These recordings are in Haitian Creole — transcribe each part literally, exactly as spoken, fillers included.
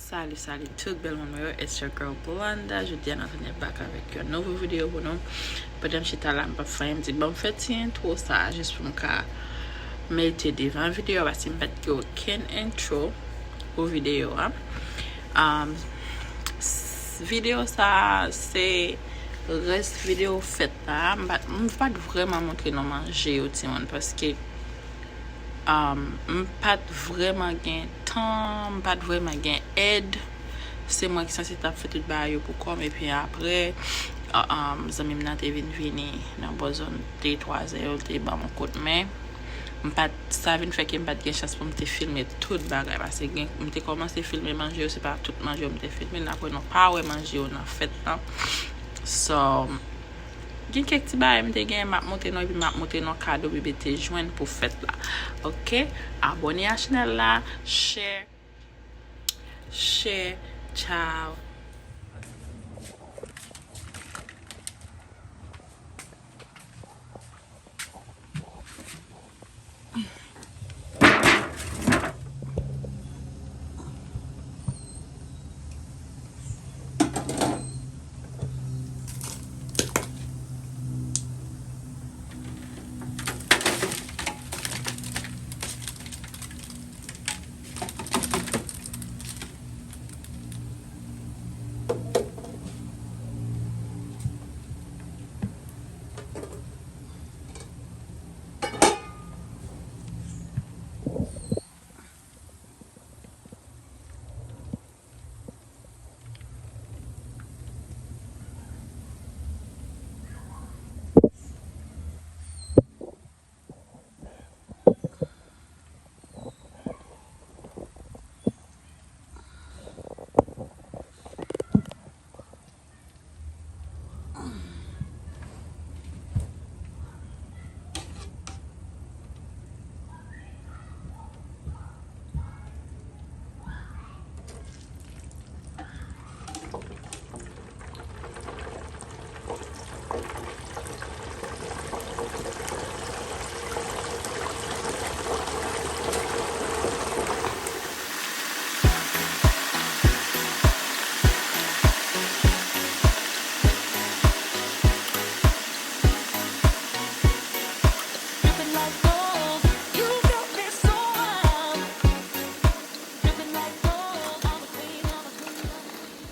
Salut, salut tout bèl moun mwen yo, it's your girl Blonda. Jodi a nou tounen back avèk yon nouvo videyo pou nou. Pandan m chita la, m p ap fè anyen, m di, "Ban m fè ti entwo sa a, jis pou m ka mete devan videyo a, paske m pa t gen okenn entwo pou videyo a." Um, s-, videyo sa a, se rès videyo fèt la. M pa t, m pa t vrèman montre nou manje yo, timoun, paske Um, m pa t vrèman gen tan, m pa t vrèman gen èd. Se mwen ki sanse t ap fè tout bagay yo pou kò m. Epi apre, uh, um, zanmi m nan te vin vini nan bò zòn de, twa zè yo, l te ban m yon kout men. M pa t, sa vin fè ke m pa t gen chans pou m te filme tout bagay. Paske gen, m te kòmanse filme manje yo, se pa tout manje yo m te filme. Apre nou pa wè manje yo nan fèt lan. So, gen kèk ti bagay m te genyen, m ap montre nou, epi m ap montre nou kado bebe te jwenn pou fèt la. Oke? Abòne a chanèl la, share, share, ciao.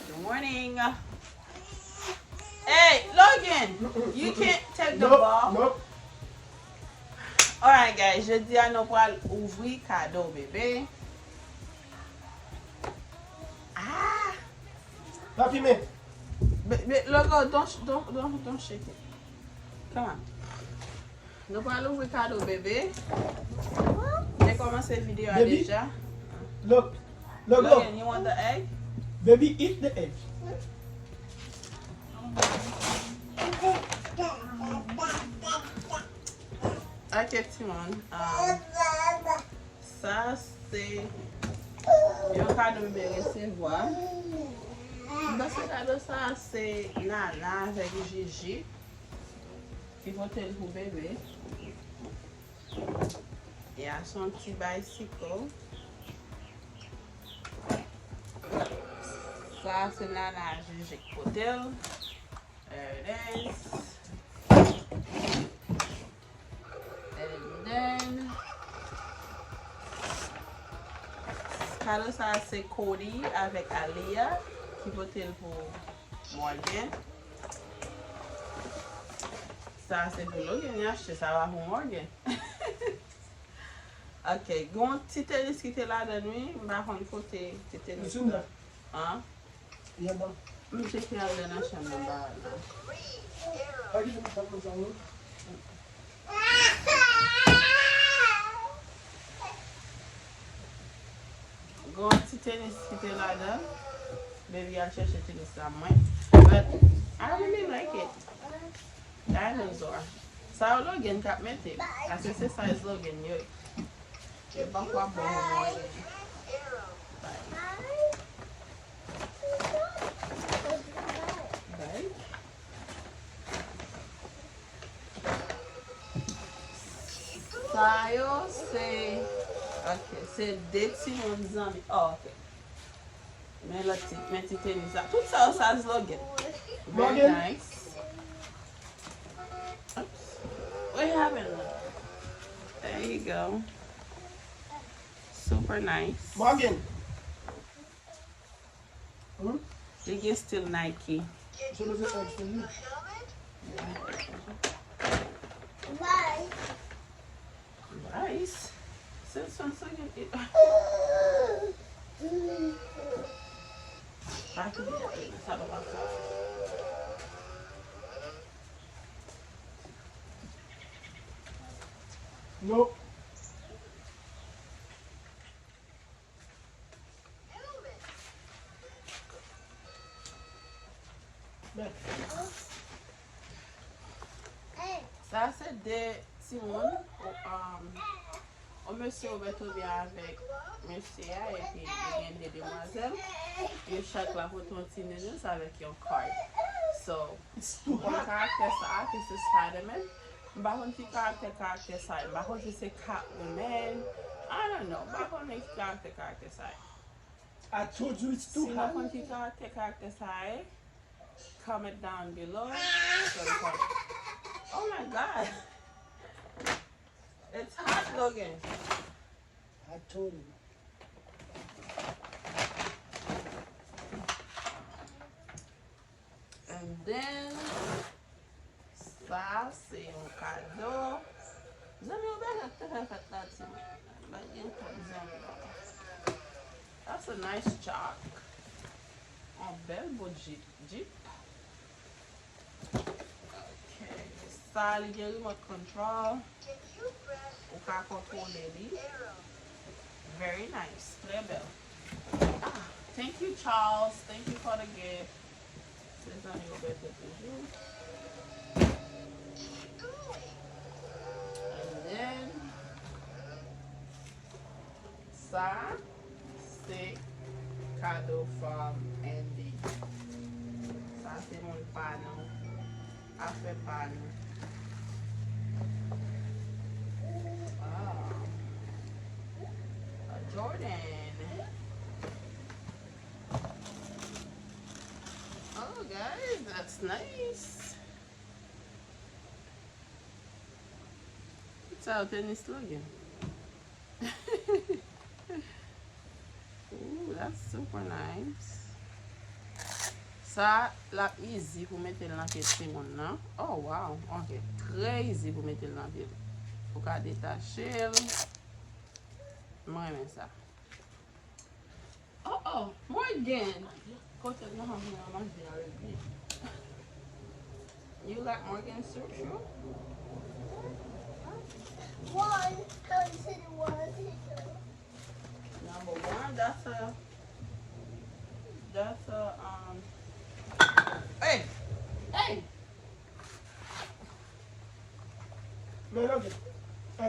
Good morning. Hey, Logan, you can't take the ball. Nope, nope. Alright, guys, jodi a nou pral ouvri kado bebe. Ah! Pa fimen. Be-, be-, Logan, don't, don't, don't, don't shake it. Come on. Nou pral ouvri kado bebe. Mwen kòmanse videyo a deja. Look, look, look. Logan, you want the egg? Baby, eat the egg. Ok, timoun. Um, sa se yon kado bebe resevwa. M panse kado sa se Nana avèk Jiji ki pote l pou bebe. Ya, se yon ti bicycle. Sa se Nana, Jiji k pote l. There it is. And then, kado sa se Cody avèk Aliyah ki pote l pou Morgan. Sa se pou Logan, li achte sa pa pou Morgan. Ok, gen yon ti tenis ki te ladan l, wi. M pa konn kote ti tenis la. An? M cheke al nan chanm nan ba la. Gen yon ti tenis ki te ladan. Baby al chèche tenis la mwen. But I really like it. Dinosaur. Sa yo Logan k ap mete. Paske se size Logan yo ye. Yo pafwa bon pou mwen. Bay. Bay. Sa yo se, ok, se de timoun zanmi. Oh, ok. Men lòt ti, men ti tenis la. Tout sa yo sa Logan. Very Logan. Nice. Oops. What happened? There you go. Super nice. Morgan. Hmm? Li gen still Nike. Yo bezwen egg pou li. Nice. Since when so you eat? Nope. Sa se de timoun, um, yon mesye Roberto byen avèk mesye a, epi li gen de demwazèl. Yo chak la pote yon ti nounous avèk yon card. So, m konn karaktè sa a, ki se Spider-Man. M pa konn ki karaktè karaktè sa ye. M pa konn si se Catwoman. I don't know. M pa konnen ki karaktè karaktè sa ye. I told you it's too hot. Si nou konn ki karaktè karaktè sa ye, comment down below. So, oh my God. It's hot, Logan. I told you. And then, sa se yon kado. Zanmi, ou bagay te fè fèt la, ti. Bagay gen kòb zanmi. That's a nice chalk. Yon bèl bout Jeep. Jeep. Ok. Sa, li gen remote control. Ou ka kontwole li. Very nice. Trè bèl. Ah, thank you, Charles. Thank you for the gift. Se zanmi Roberto toujou. And then, sa, se kado from Andy. Sa, se moun pa nou. Afè pa nou. Ah. A Jordan. Oh, guys, that's nice. Sa yo tenis Logan. Ooh, that's super nice. Sa l ap easy pou mete l nan pye timoun nan. Oh, wow. Ok. Trè easy pou mete l nan pye l. Ou ka detache l. Mwen renmen sa. Oh, oh, Morgan. Kote nou anvi nan manje a, baby? You like Morgan soup, true? One, consider one, teacher. Number one, that's a, that's a, um, hey, hey. Men, ok.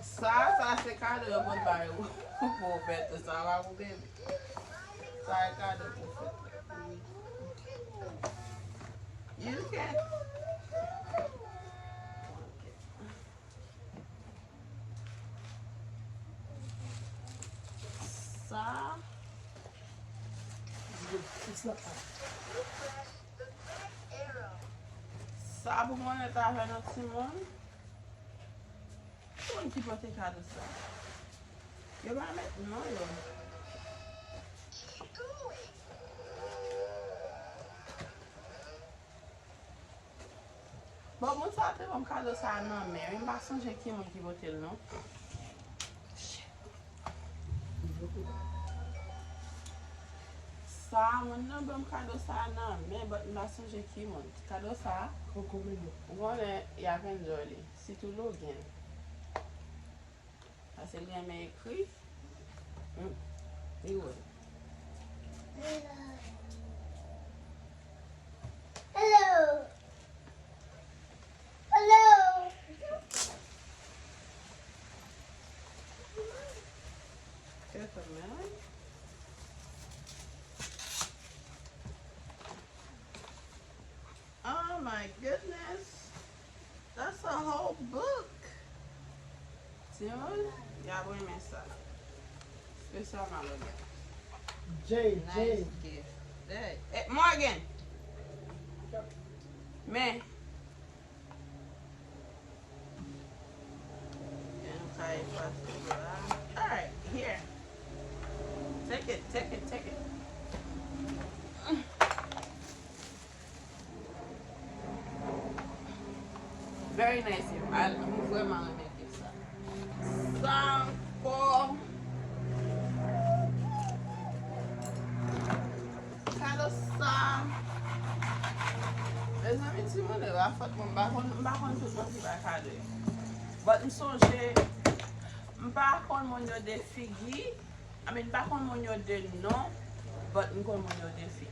Sa, sa se kado yo konn bay ou pou ou fèt. Sa pa pou bebe. Sa e kado pou fèt. You can. Sa. It's not hot. Sa pou mwen ta fè nan timoun. Ki moun ki pote kado sa? Yo pa met non yo. Bon, moun sa te ban m kado sa nan men wi, m pa sonje ki moun ki pote l non. Sa, moun nan ban m kado sa nan men, but m pa sonje ki moun. Kado sa, ou konnen y ap enjoy li, sitou Logan. Paske l renmen ekri. Hmm. Li wè. Hello. Hello. Kèt, man. Oh my goodness. That's a whole book. Timoun, y ap renmen sa. Espesyalman Logan. J J. Nice gift. Hey, hey, Morgan. Men. Gen kay pase la. Alright, here. Take it, take it, take it. Very nice, yo. Al, m vrèman renmen gift sa. Sa ankò. Kado sa. Mezanmi, timoun yo, pa fòt mwen, m pa konn, m pa konn tout moun ki bay kado yo. But m sonje, m pa konn moun yo de figi. I mean, m pa konn moun yo de non, but m konn moun yo de figi.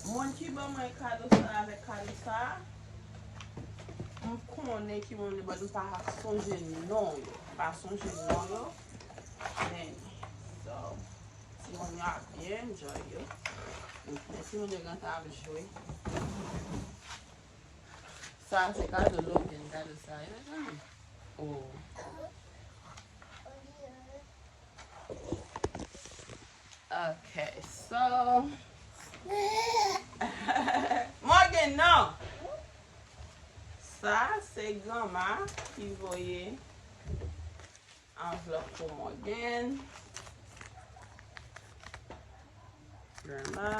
Moun ki ban mwen kado sa avèk kado sa, m konnen ki moun yo, but m pa sonje non yo. M pa sonje non yo. Men, so, timoun yo ap byen enjoy yo. Men timoun yo gentan ap jwe. Sa se kado Logan, kado sa yo, mezanmi. Oh. Ok, so. Morgan, non! Sa se granma ki voye anvlòp pou Morgan. Granma.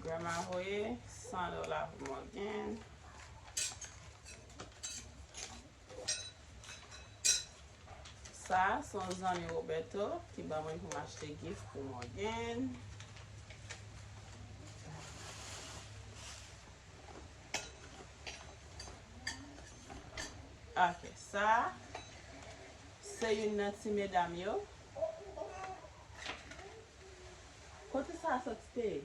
Granma voye san dola pou Morgan. Sa, se yon zanmi Roberto ki ban mwen pou m achte gift pou Morgan. Ok, sa, se youn nan ti medam yo. Kote sa soti te ye?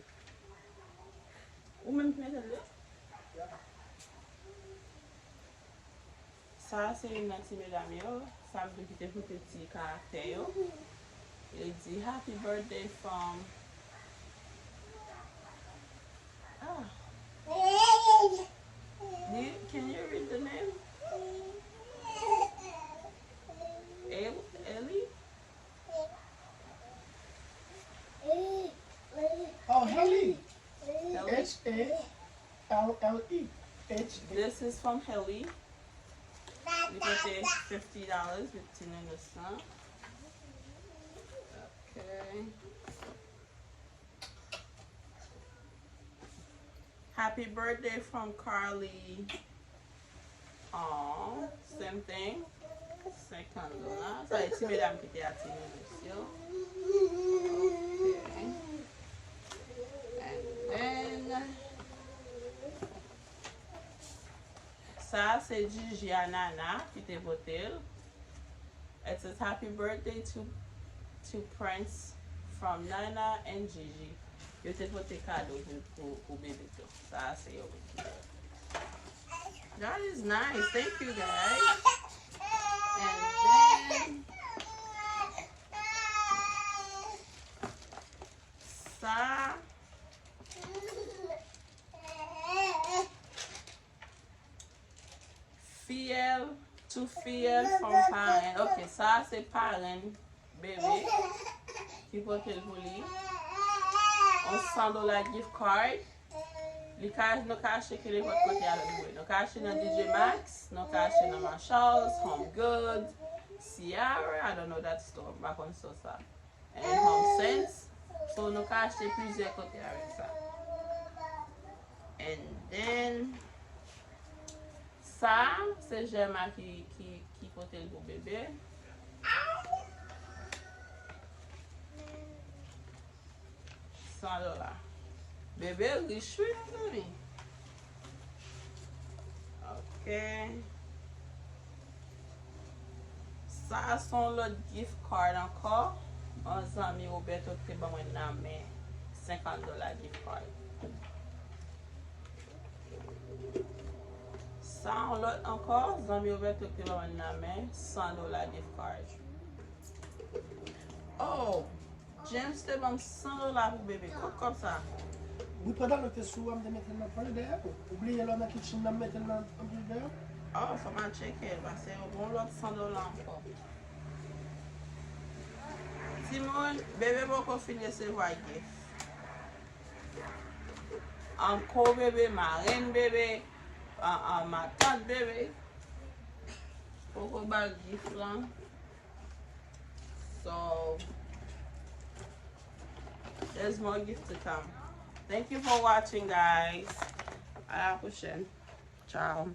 Ou menm ki mete l de? Sa se youn nan ti medam yo. Sa m tou kite pou ti karaktè yo. Li di, "Happy birthday from," ah. Can you read the name? El-, Ellie? Oh, Helly. Helly? H A L L E. H A. This is from Helly. Li pote fifty dollars, fifteen innocent. Okay. Happy birthday from Carly. Aw, same thing. Senkant dola. Sa e ti medam ki te atire mesye yo. Ok. And then, sa se Gigi a Nana ki te pote l. It says, "Happy birthday to, to Prince from Nana and Gigi." Yo te pote kado pou, pou, pou bebe tou. Sa se yo. That is nice. Thank you, guys. And then, sa, Fiyèl, two fiyèl from parenn. Ok, sa se parenn bebe ki pote l pou li. On san dola gift card. Li ka, nou ka achte ke nenpòt kote a lòt bwe. Nou ka achte nan D J Maxx, nou ka achte nan Marshalls, Home Goods, Ciara, I don't know that store, m pa konn store sa. And Home Sense. So, nou ka achte plizyè kote avèk sa. And then, sa, se Jèma ki, ki, ki pote l pou bebe. San dola. Bebe rich, wi, mezanmi. Ok. Sa se yon lòt gift card ankò. Yon zanmi Roberto ki te ban mwen nan men senkant dola gift card. Sa yon lòt ankò, zanmi Roberto ki te ban mwen nan men san dola gift card. Oh! James te ban m san dola pou bebe. Kot kòb sa? Wi, pandan nou te sou a, m te mete l nan pòch dèyè. Ou bliye lè w nan kitchen nan, m mete l nan pòch dèyè? Oh, fò m al tcheke l, paske yon bon lòt san dola ankò. Bebe poko fin resevwa gift. Anko bebe, marenn bebe, an, an, matant bebe. Poko ba l gift lan. So, there's more gift to come. Thank you for watching, guys. À la prochaine. Ciao.